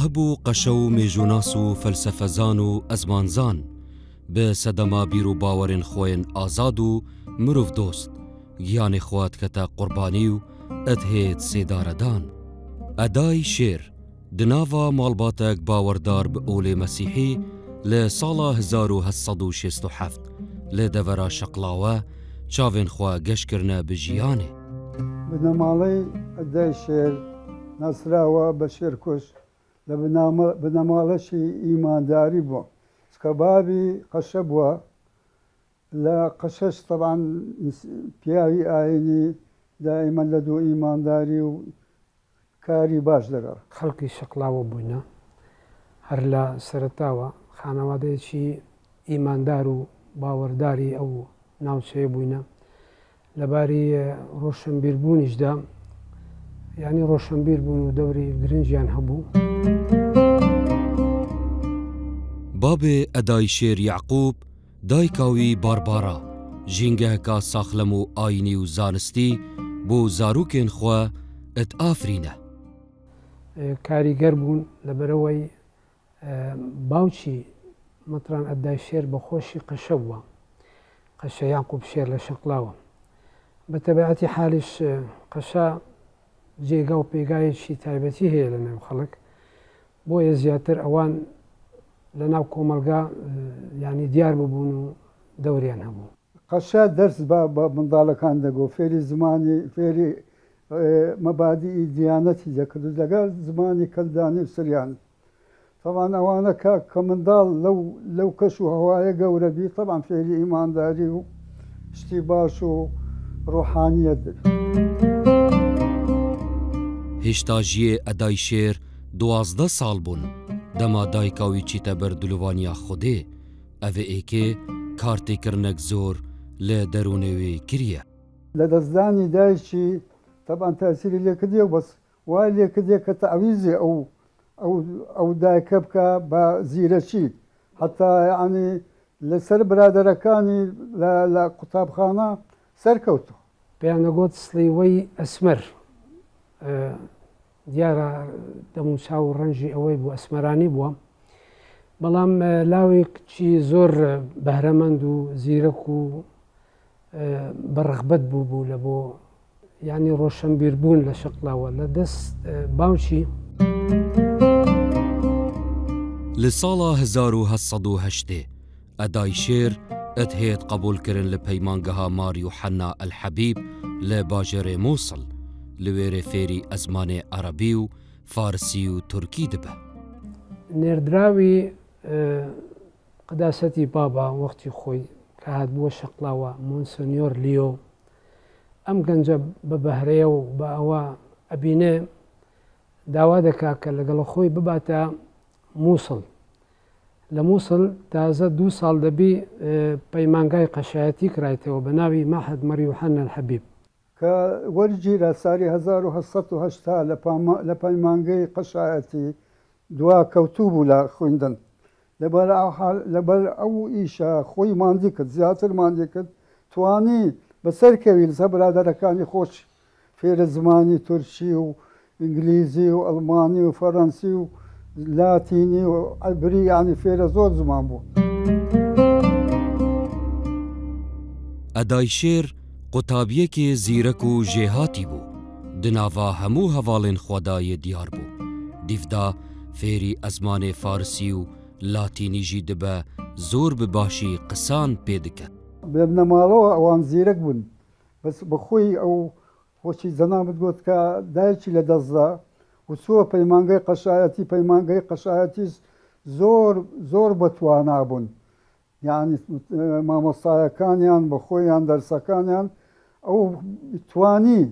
ڕاهب و قەشە و مێژووناس و فەلسەفەزان و ئەزمانزان، bi sedema bîr û bawerên xwe yên azad û mirovdost giyanê xwe dikete qurbanî û dihêt sêdaredan. Eday Şêr di nava malbatek bawerdar bi olê Mesîhî li sala 1867 li devera Şeqlawe çavên xwe geş kirine bi jiyanê. بنەماڵەی ئەدای شێر ناسراوە بە شێرکوژ، لە بنەماڵەشی ئیمانداری بووە، چونکە بابی قەشە بووە، لە قەشەش تەبعەن پیاوی ئاینی دائیمەن لە دوو ئیمانداری و کاری باش دەگەڕ. خەڵکی شەقڵاوە بووینە، هەر لە سەرەتاوە خانەوادەیەکی ئیماندار و باوەڕداری ئەو ناوچەیە بووینە. لە باری ڕۆشنبیربوونیشدا یانی ڕۆشنبیر بوون و دەوری گرنگیان هەبوو. بابێ ئەدای شێر یەعقوب، دایکا وی باربارا، ژینگەهکا ساخلەم و ئاینی و زانستی بۆ زاروکێن خوە ئتئافرینە. کاریگەر بوون، لەبەرئەوەی باوکی مەتران ئەدای شێر بە خۆشی قەشە بووە، قەشە یاقوب شێر لە شەقڵاوە. بە تەبیعەتی حالیش قەشە جێگا و پێگایەکی تایبەتی هەیە لە نێو خەڵک، بۆیە زیاتر ئەوان لە ناو کۆمەڵگا یانی دیار ببوون و دەوریان هەبوو. قەشە دەرس بە منداڵەکان دەگۆ، فێری زمانی، فێری مەبادیئی دیانەتی دەکرد و لەگەڵ زمانی کەلدانی و سریانی. تەبعەن ئەوانە کە کە منداڵ لەو لەو کەش و هەوایە گەورە بی تەبعەن فێری ئیمانداری و شتی باش و ڕۆحانیەت دەبی. هێشتا ژیێ ئەدای شێر 12 ساڵ بوون دەما دایکا وی چیتە بەر دلوانیا خودێ، ئەڤێ ئێکێ کارتێکردنەک زۆر لە دەروونێ وێ کریە. لەدەستدانی دایکی تەبعەن تەئسیری لێ کردیە و بەس وای لێ کردیە کە تەعویزی ئەو ئەو ئەو دایکە بکا بە زیرەکی حەتا یەعنی لەسەر برادەرەکانی لە لە قوتابخانە سەرکەوتوو. پێیان دەگۆت سڵیوەی ئەسمەر، دیارە دەموچاو و ڕەنگی ئەوەی بوو ئەسمەرانی بووە، بەڵام لاوێکی زۆر بەهرەمەند و زیرەک و بە ڕەغبەت بوو بوو لە بۆ یانی ڕۆشەنبیر بوون لە شەقڵاوە لە دەست باوکی. لە ساڵا 1880 ئەدای شێر ئەدهێت قەبوول کرن لە پەیمانگەها مار یوحەنا ئەلحەبیب لە باژێرێ موسڵ، لە وێرێ فێری ئەزمانێ عەرەبی و فارسی و تورکی دبە. نێردراوی قەداسەتی بابا وەختی خۆی کە هاتبووە شەقڵاوە مۆنسنیۆر لیۆ ئەم گەنجە بە بەهرەیە و بە ئەوە ئەبینێ داوا دەکا کە لەگەڵ خۆی بباتە مووسڵ. لە مووسڵ تازە دوو ساڵ دەبی پەیمانگای قەشایەتی کرایتەوە بە ناوی مەعهەد مەر یوحەنا الحەبیب. کە وەرگیرا ساری 1880 لە پەیمانگەی قەشایەتی دوا کەوتوو بوو لە خویندن لەبەر لەبەر ئەو ئیشە خۆی ماندی کرد زیاتر ماندی کرد توانی بەسەر کەوی لەسەر برادەرەکانی خۆشی فێرە زمانی تورکی و ئینگلیزی و ئەڵمانی و فەرەنسی و لاتینی و عیبری یانی فێرە زۆر زمان بوو. ئەدای شێر قوتابیەکێ زیرەک و ژێهاتی بوو، di nava hemû hevalên xwe de yê diyar bû. Dîvda fêrî ezmanê farisî û latînî jî dibe zor bi başî qisan pê diket. لە بنەماڵەوە ئەوان زیرەک بوون بەس بەخۆی ئەو خۆشی جەنابت گۆت کە دایکی لە دەست دا و چووە پەیمانگەی قەشایەتی، پەیمانگەی قەشایەتیش زۆر زۆر بەتوانا بوون یانی مامۆستایەکانیان بە خۆیان دەرسەکانیان ئەو توانی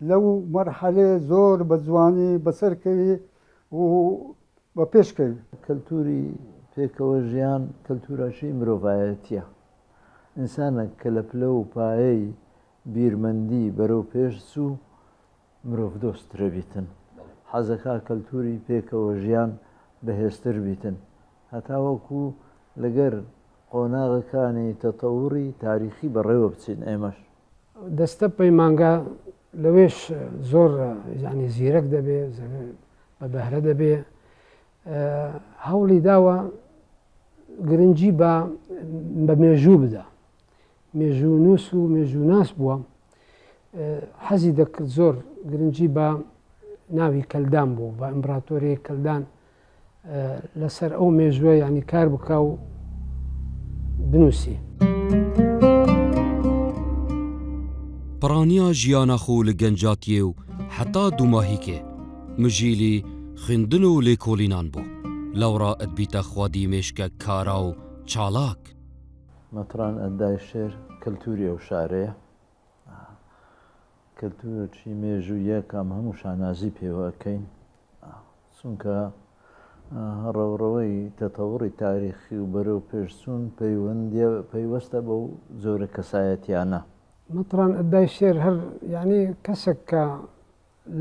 لەو مەرحەلەیە زۆر بە جوانی بەسەر کەوی و بە پێش کەوی. کەلتوری پێکەوە ژیان کەلتورەکی مرۆڤایەتیە. ئینسانەک کە لە پلە و پایەی بیرمەندی بەرەو پێش چوو مرۆڤدۆستترە بیتن. حەزەکا کەلتوری پێکەوە ژیان بەهێزتر بیتن. هەتاوەکو لەگەر قۆناغەکانی تەتەوری تاریخی بەڕێوە بچین ئێمەش. دەستە پەیمانگا لەوێش زۆر یانی زیرەک دەبێ، بە بەهرە دەبێ. هەوڵی داوە گرنگی بە بە مێژوو بدا. مێژوونووس و مێژووناس بووە. حەزی دەکرد زۆر گرنگی بە ناوی کەلدان بوو، بە ئیمبراتۆریی کەلدان لەسەر ئەو مێژووە یانی کار بکا و بنووسی. Piraniya jiyana xwe li gencatiyê û heta dûmahîkê mijîlî xwîndin û lêkolînan bû. Lewra idbîte xwedî mêşkek kara û çalak. مەتران ئەدای شێر کەلتووری ئەو شارەیە. کەلتوورێکی مێژوویە کە ئەم هەموو شانازی پێوە ئەکەین. چونکە ڕەوڕەوەی تەتەوڕی تاریخی و بەرەو پێشچوون پەیوەندیە پەیوەستە بەو جۆرە کەسایەتیانە. مەتران ئەدای شێر هەر یانی کەسەک کە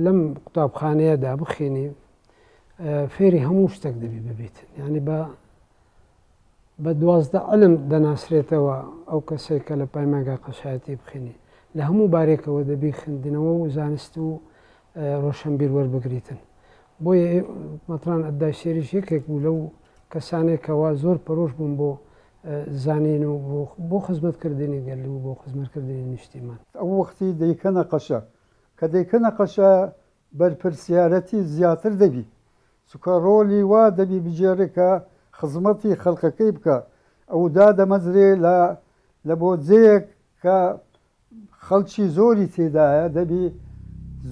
لەم قوتابخانەیەدا بخوێنی فێری هەموو شتێک دەبی ببیت یانی بە بە 12 علم دەناسرێتەوە ئەو کەسێک کە لە پایمانگای قەشایەتی بخوێنی لە هەموو بارێکەوە دەبی خوێندنەوە و زانست و ڕۆشنبیر وەربگریتن بۆیە مەتران ئەدای شێریش یەکێک بوو لەو کەسانێک کەوا زۆر پەرۆش بوون بۆ زانین و بۆ خزمەتکردنی گەل و بۆ خزمەتکردنی نیشتیمان. ئەو وەختی دەیکەنە قەشە، کە دەیکەنە قەشە بەرپرسیارەتی زیاتر دەبی، چونکە ڕۆلی وا دەبی بگێڕێ کە خزمەتی خەڵکەکەی بکا، ئەو دادەمەزرێ لە لە بۆ جێیەک کە خەڵکی زۆری تێدایە دەبی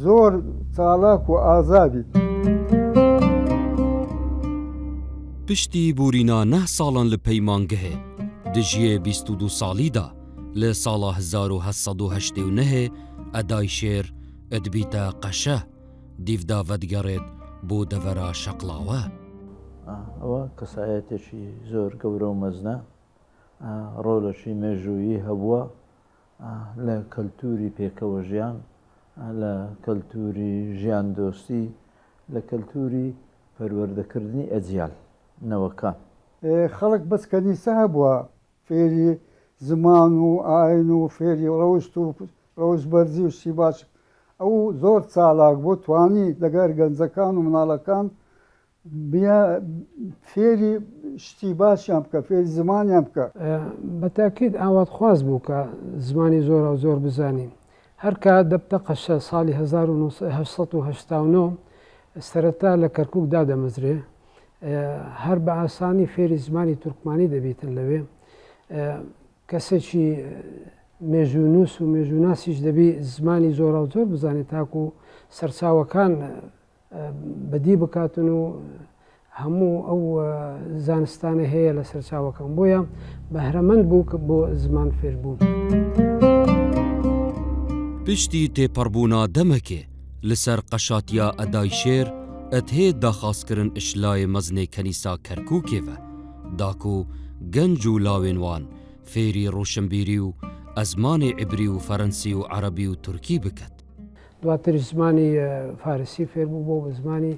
زۆر چالاک و ئازا بی. Piştî borîna neh salan li peymangehê, di jiyê 22 salî de li sala 1889 Eday Şêr dibîte qeşe, dîvda vedigerêt bo devera Şeqlawe. ئەوە کەسایەتێکی زۆر گەورە و مەزنە، ڕۆڵێکی مێژوویی هەبووە لە کەلتووری پێکەوەژیان، لە کەلتووری ژیاندۆستی، لە کەلتووری پەروەردەکردنی ئەجیال، نەوەکان. خەڵک بەس کەنیسە هەبووە فێری زمان و ئاین و فێری ڕەوشت و ڕەوشت بەرزی و شتی باش. ئەو زۆر چالاک بوو، توانی لەگەر گەنجەکان و مناڵەکان فێری شتی باشیان بکە، فێری زمانیان بکە. بە تاکید ئاواتخواز بوو کە زمانی زۆرا و زۆر بزانی. هەر کە دەبتە قەشە ساڵی 1889 سەرەتا لە کەرکووک دادەمەزرێ، هەر بە ئاسانی فێری زمانی تورکمانی دەبیتن لەوێ. کەسێکی مێژوونووس و مێژووناسیش دەبی زمانی زۆرا و زۆر بزانێت تاکو سەرچاوەکان بەدی بکاتن و هەموو ئەو زانستانە هەیە لە سەرچاوەکان، بۆیە بەهرەمەند بوو بۆ زمان فێربوون. Piştî têperbûna demekê li ser qeşatiya Eday Şêr dihê daxwazkirin îşlayê mezinê Kenîsa Kerkûkê ve da ku genc û lawên wan fêrî roşinbîrî û ezmanê îbrî û ferensî û erebî û turkî biket. دواتر زمانی فارسی فێر بوو بۆ زمانی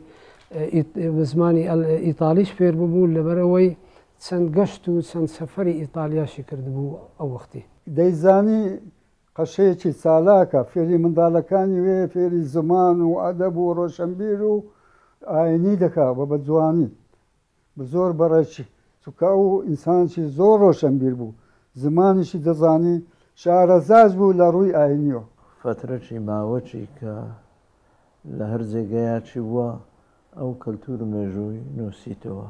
زمانی ئیتالیش فێر بوو لەبەرئەوەی چەند گەشت و چەند سەفەری ئیتالیاشی کردبوو ئەو وەختی. دەیزانی قەشەیەکی چالاکە، فێری منداڵەکانی وێ، فێری زمان و ئەدەب و ڕۆشنبیر و ئاینی دەکا بە بە جوانی زۆر بەڕێکی، چونکە ئەو ئینسانێکی زۆر ڕۆشنبیر بوو، زمانیشی دەزانی، شارەزاش بوو لە ڕووی ئاینیەوە. فەترەکی ماوەکی کە لە هەر جێگەیەکی بووە ئەو کەلتور و مێژووی نووسیتەوە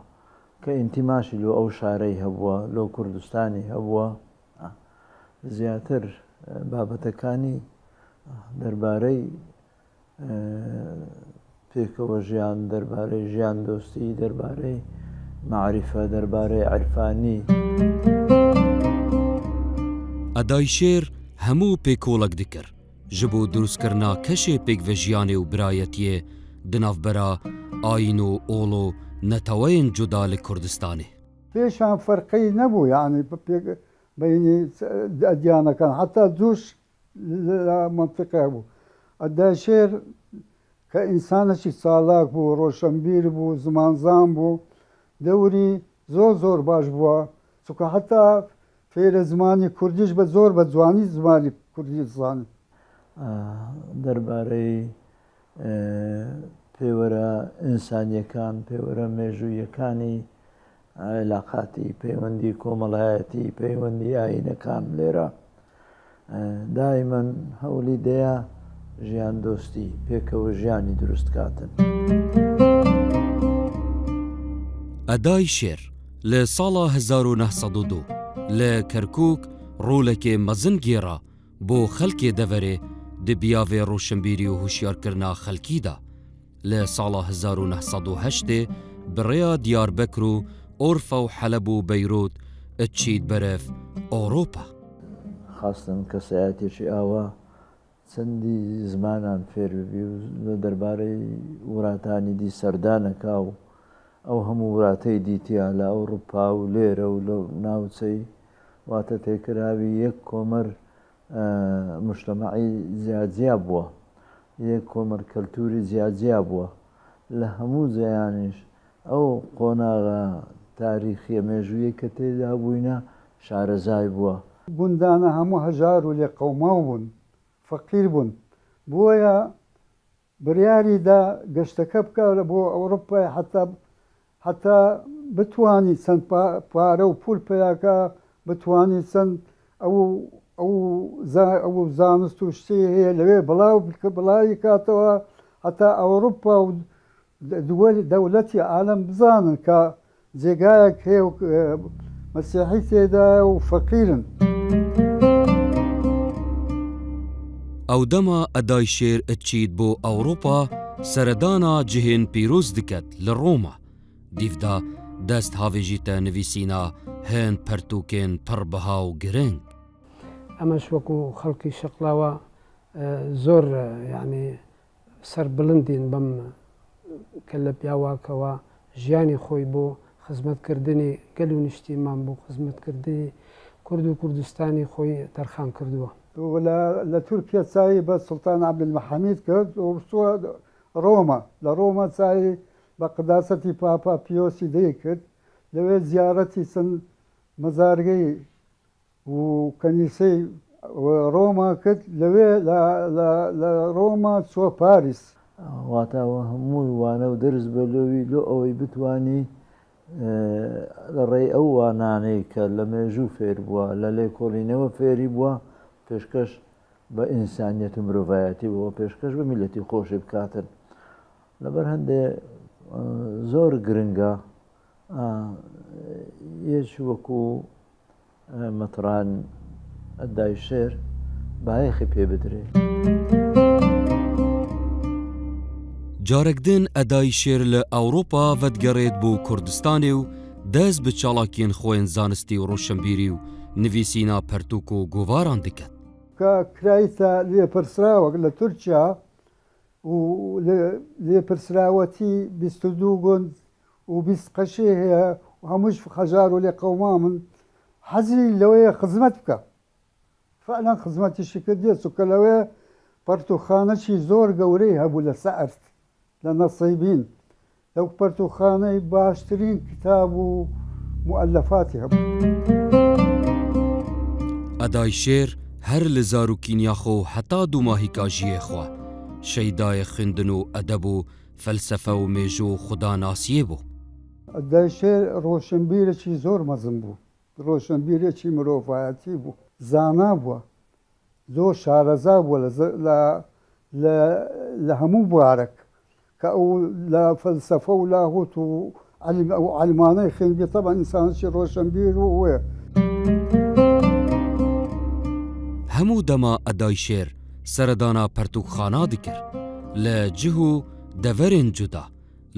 کە ئینتیماشی لۆ ئەو شارەی هەبووە، لۆ کوردستانی هەبووە، زیاتر بابەتەکانی دەربارەی پێکەوە ژیان، دەربارەی ژیان دۆستی، دەربارەی مەعریفە، دەربارەی عیرفانی. ئەدای شێر هەموو پێکۆڵەک dikir ji bo dirûstkirina keşê pêkvejiyanê û birayetiyê di navbera ayîn û ol û neteweyên cuda li Kurdistanê. پێشان فەرقی نەبوو یانی بەینی ئەدیانەکان حتا جوش لە مەنتیقە بوو. ئەدای شێر کە ئینسانێکی چالاک بوو، ڕۆشنبیر بوو، زمانزان بوو، دەوری زۆر زۆر باش بووە، چونکە حتا فێرە زمانی کوردیش بە زۆر بە جوانی زمانی کوردی زانی. دەربارەی پێوەرە ئینسانییەکان، پێوەرە مێژووییەکانی عیلاقاتی، پەیوەندی کۆمەڵایەتی، پەیوەندی ئایینەکان لێرە دایمەن هەوڵی دەیا ژیان دۆستی، پێکەوە ژیانی دروست کاتن. ئەدای شێر لە ساڵا 1902 لە کەرکووک ڕۆلەکێ مەزن گێڕا بۆ خەلکێ دەڤەرێ di biyavê roşinbîrî û huşyarkirina xelkî de li sala 1908 ê bi rêya Diyarbekir û Orfa û Heleb û Beyrût çît berev Ewropa. خاستن کەسایەتێکی ئاوا چەندی زمانان فێر ببی و لە دەربارەی وراتانی دی سەردانەکا و ئەو هەموو وراتەی دیتیە لە ئەوڕوپا و لێرە و لە ناوچەی واتە تێکراوی یەک کۆمەر موجتەمەعی جیاجیا بووە، یەک کۆمەر کەلتووری جیاجیا بووە، لە هەموو جێیانیش ئەو قۆناغە تاریخیە مێژوویەی کە تێیدا بووینە شارەزای بووە. گوندانە هەموو هەژار و لێقەوماو بوون، فەقیر بوون، بۆیە بڕیاری دا گەشتەکە بکا بۆ ئەوڕوپای حەتا حەتا بتوانی چەند پارە و پول پەیا کا بتوانی چەند ئەو ئەو ئەو زانست و شتی هەیە لەوێ بڵاو بڵاوی کاتەوە هەتا ئەوڕوپا و دووەل دەولەتی عالەم بزانن کە جێگایەک هەیە و مەسیحی تێدایە و فەقیرن. ئەو دەما ئەدای شێر ئچیت بۆ ئەوڕۆپا سەردانا جهێن پیرۆز دکەت لە ڕۆما دیڤدا دەست هاڤێژیتە نڤیسینا هێن پەرتووکێن پڕ بەها و گرنگ. ئەمەش وەکو خەڵکی شەقڵاوە زۆر یانی سەربڵندین بەم کەللە پیاوە کەوا ژیانی خۆی بۆ خزمەت کردنی گەل و نیشتیمان بۆ خزمەت کردنی کورد و کوردستانی خۆی تەرخان کردووە. و لە تورکیە چاوی بە سوڵتان عەبدولحەمید کرد و چووە ڕۆما، لە ڕۆما چاوی بە قداسەتی پاپا پیۆسی دەی کرد، لەوێ زیارەتی چەند مەزارگەی و کەنیسەی ڕۆما کرد، لەوێ لە ڕۆما چووە پاریس. واتە ئەوە هەمووی وانە و دەرس بە لۆوی لۆ ئەوەی بتوانی لە ڕێی ئەو وانانەی کە لە مێژوو فێر بووە، لە لێکۆڵینەوە فێری بووە، پێشکەش بە ئینسانیەت و مرۆڤایەتی بووە، پێشکەش بە میللەتی خۆشی بکاتن. لەبەر هەندێ زۆر گرنگە یەک وەکوو مەتران ئەدای شێر بایەخی پێ بدرێ. جارek din ئەدای شێر لە ئەوروپا ڤەدگەڕێت بۆ کوردستانێ و دەست بە چالاکیێن خۆێن زانستی و ڕۆشنبیری و نڤیسینا پەرتووک و گۆڤاران دکەت. کە کرایتە لێپرسراوەک لە تورکیا و لێپرسراوەتی 22 گوند و 20 قەشەی هەیە و هەمووش هەژار و لێقەومامن، حەزی لەوەیە خزمەت بکا، فعلا خزمەتیشی کردیە، چونکە لەوێ پەرتووخانەکی زۆر گەورەی هەبوو لە سەئرت لە نەسیبین، لەو پەرتووخانەی باشترین کتاب و موئەلەفاتی هەبوو. ئەدای شێر هەر لە زاروکینیا خۆ هەتا دوماهیکا ژیێ خوە، شەیدایێ خوێندن و ئەدەب و فەلسەفە و مێژوو و خوداناسیێ بوو. ئەدای شێر ڕۆشنبیرێکی زۆر مەزن بوو، ڕۆشنبیرێکی مرۆڤایەتی بوو، زانا بووە، زۆر شارەزا بووە لە هەموو بوارەک کە ئەو لە فەلسەفە و لاهوت و عەلم ئەو عەلمانەی خوێندبێ، تەبعەن ئینسانێکی ڕۆشنبیر و ئەوەیە. هەموو دەما ئەدای شێر سەردانا پەرتووکخانا دکرد لە جه و دەڤەرێن جودا،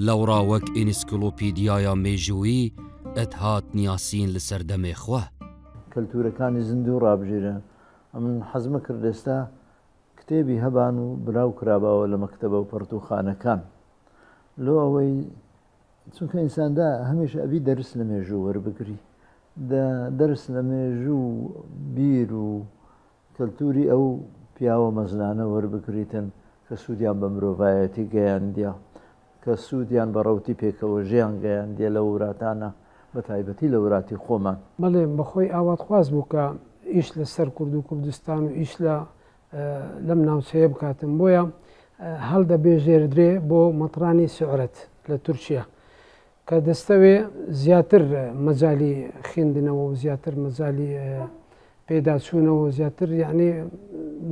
لەوڕا وەک ئینسکلۆپیدیایا مێژوویی ئەدهات نیاسین لە سەردەمێ خوە. کەلتوورەکانی زیندوو ڕابگیرێن. ئەمن حەزمە کرد ئێستا کتێبی هەبان و بلاو کراباوە لە مەکتەبە و پەڕتووخانەکان لۆ ئەوەی چونکە ئینسان دا هەمیشە ئەبی دەرس لە مێژوو وەربگری دە دەرس لە مێژوو و بیر و کەلتووری ئەو پیاوە مەزنانە وەربگریتن کە سوودیان بە مرۆڤایەتی گەیاندیە کە سوودیان بە ڕەوتی پێکەوە ژیان گەیاندیە لە وراتانە بە تایبەتی لە وراتی خۆمان. بەڵێ بەخۆی ئاواتخواز بوو کە ئیش لە سەر کورد و کوردستان و ئیش لە لەم ناوچەیە بکاتن بۆیە هەڵدەبێژێردرێ بۆ مەترانی سوعرەت لە تورکیا کە دەستەوێ زیاتر مەجالی خیندنەوە و زیاتر مەجالی پێداچوونەوە و زیاتر یعنی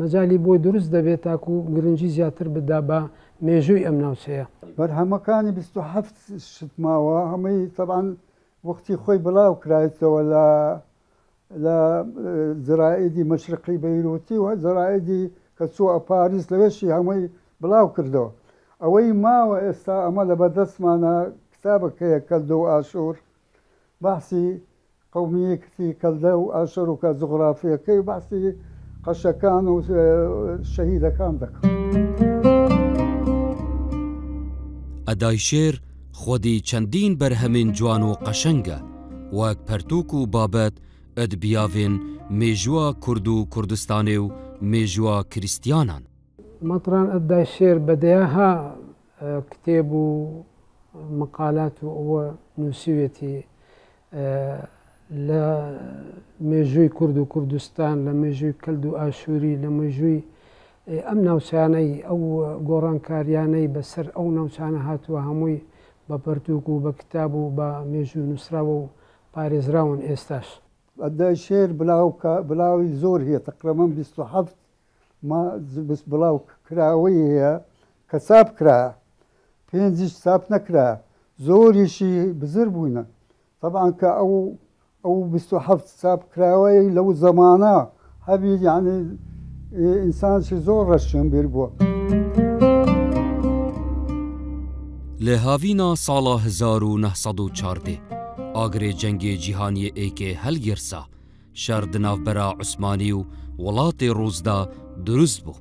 مەجالی بۆی دروست دەبێت تاکو گرنگی زیاتر بدا بە مێژووی ئەم ناوچەیە. بەرهەمەکانی 27 شت ماوە هەمووی تەبعەن وەختی خۆی بڵاو کرایتەوە لە لە جەرائیدی مەشرقی بەیروتی و جەرائیدی کە چووە پاریس لەوێشی هەمووی بڵاو کردەوە. ئەوەی ماوە ئێستا ئەمە لە بەردەستمانە کتابەک هەیە کەلدە و ئاشوور باسی قەومییەتی کەلدە و ئاشوور و کە جوغرافییەکەی و باسی قەشەکان و شەهیدەکان دەکا. ئەدای شێر خودی چەندین بەرهەمێن جوان و قەشەنگە وەک پەرتوک و بابەت ئد بیاڤێن مێژووا کورد و کوردستانێ و مێژووا کریستیانان. مەتران ئەدای شێر بە دەیاها کتێب و مقالات و ئەوە نووسیوێتی لە مێژووی کورد و کوردستان، لە مێژووی کەلد و ئاشووری، لە مێژووی ئەم ناوچانەی ئەو گۆڕانکاریانەی بەسەر ئەو ناوچانە هاتووە هەمووی بە پەرتووک و بە کتاب و بە مێژوو نووسراوە و پارێزراون ئێستاش. ئەدای شێر بلاو کە بلاوی زۆر هەیە تەقرەبەن 27 ما بلاو کراوەی هەیە کە چاپ کرایە پێنجیش چاپ نەکرایە زۆریشی بزر بووینە تەبعەن کە ئەو ئەو 27 چاپ کراوەی لەو زەمانە هەبی یعنی ئینسانشی زۆر ڕەشنبیر بووە. Li havîna sala 1914 agirê Cengê Cîhaniyê Êkê helgirsa, şer di navbera Osmanî û welatê Rûs de dirust bû,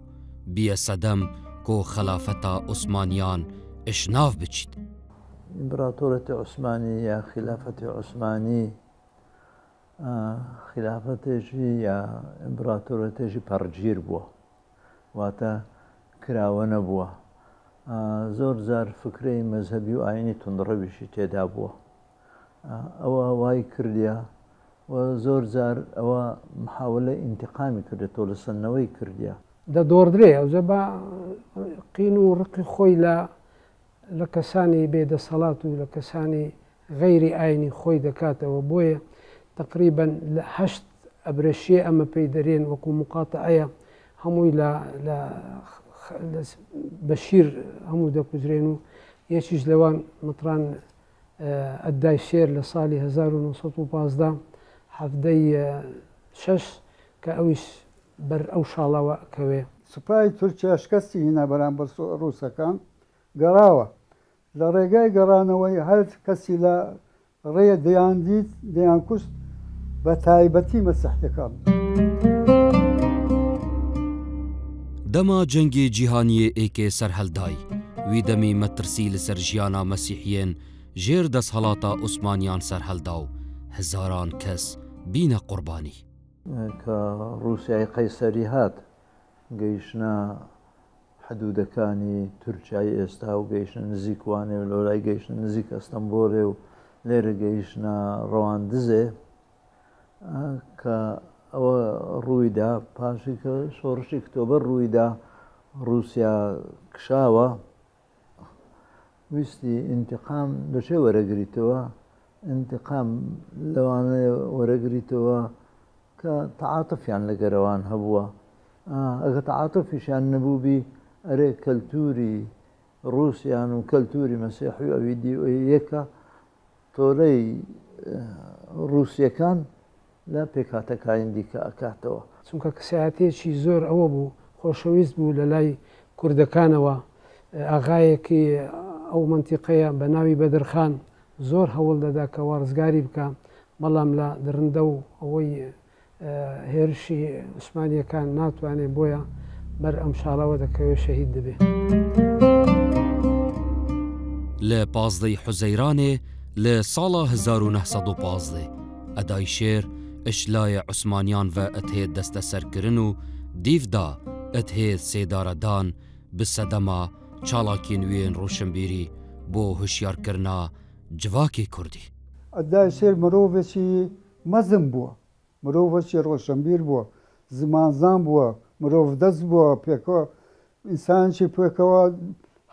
bûye sedem ku xelafeta Osmaniyan ji nav biçît. ئیمبراتۆرەتی عوسمانی یا خیلافەتی عوسمانی خیلافەتێکی یا ئیمبراتۆرەتێکی پەڕگیر بووە، واتە کراوە نەبووە، زۆر جار فکرەی مەزهەبی و ئاینی توندڕەویشی تێدا بووە، ئەوە وای کردیە و زۆر جار ئەوە محاولەی ئینتقامی کردە، تۆلەسەندنەوەی کردیە. دەدۆڕدرێ ئەوجە بە قین و ڕقی خۆی لە لە کەسانی بێ دەسەڵات و لە کەسانی غەیری ئاینی خۆی دەکاتەوە، بۆیە تەقریبەن لە هەشت ئەبرەشیە ئەمە پێی دەرێن وەکو موقاتەعەیە هەمووی لە لە بە شیر هەموو دەکوژرێن و یەکیش لەوان مطران ئەدای شێر لە ساڵی 1915 حەڤدەی شەش کە ئەویش بەر ئەو شاڵاوە ئەکەوێ. سوپای تورکیا شکستی هینا بەرامبەر ڕووسەکان، گەڕاوە. لە ڕێگای گەڕانەوەی هەر کەسی لە ڕێ دەیاندیت دەیانکوشت بە تایبەتی مەسیحیەکان. Dema Cengê Cîhaniyê Êkê serhilday, wî demî metirsî li ser jiyana mesîhiyên jêr desthelata Osmaniyan serhilda û hezaran kes bîne qurbanî. کە ڕووسیای قەیسەری هات گەیشتە حدودەکانی تورکیای ئێستا و گەیشتە نزیک وانێ و لەولای گەیشتە نزیک ئەستەمبۆلێ و لێرە گەیشتە ڕەواندزێ کە ئەوە ڕوویدا، پاشی کە شۆڕشی ئۆکتۆبەر ڕوویدا ڕووسیا کشاوە، ویستی ئینتقام لە چێ وەرەگریتەوە؟ ئینتقام لەوانەیە وەرەگریتەوە کە تەعاتفیان لەگەرەوان هەبووە، ئەگە تەعاتفیشیان نەبووبی ئەرێ کەلتوری ڕووسیان و کەلتوری مەسیحی و ئەوی دی یەکە، تۆلەی ڕووسیەکان لە پێکهاتەکانی دیکە ئەکاتەوە. چونکە کەسایەتیەکی زۆر ئەوە بوو، خۆشەویست بوو لە لای کوردەکانەوە، ئاغایەکی ئەو مەنتیقەیە بە ناوی بەدرخان زۆر هەوڵ دەدا کە وا ڕزگاری بکا، بەڵام لە دڕندە و ئەوەی هێرشی عوسمانییەکان ناتوانێ، بۆیە بەر ئەم شاڵاوە دەکەوێ شەهید دەبێ. لە پازدەی حوزەیرانێ لە ساڵا 1915 ئەدای شێر ئش لایە عوسمانیان ڤە ئەتهێت دەستەسەرکرن و دیڤدا ئەتهێت سێدارەدان bi sedema çalakiyên wî yên roşinbîrî bo hişyarkirina civakê kurdî. ئەدای شێر مرۆڤێکی مەزن بووە، مرۆڤێکی ڕۆشنبیر بووە، زمانزان بووە، مرۆڤدەست بووە، پێکەوە ئینسانێکی پێکەوە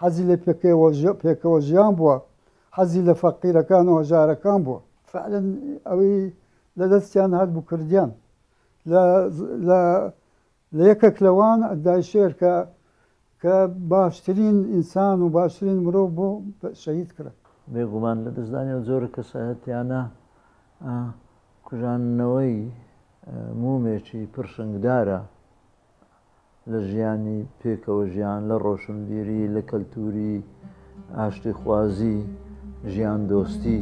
حەزی لە پێکەوە پێکەوە ژیان بووە، حەزی لە فەقیرەکان و هەژارەکان بووە. فعلا ئەوەی لە دەستیان هات بوو کردیان. لە لە لە یەکەک لەوان ئەدای شێر کە کە باشترین ئینسان و باشترین مرۆڤ بوو شەهید کرا. بێگومان لەدەستدانی ئەو جۆرە کەسایەتیانە کوژاندنەوەی مومێکی پرشنگدارە لە ژیانی پێکەوە ژیان، لە ڕۆشنبیری، لە کەلتوری ئاشتیخوازی، ژیاندۆستی.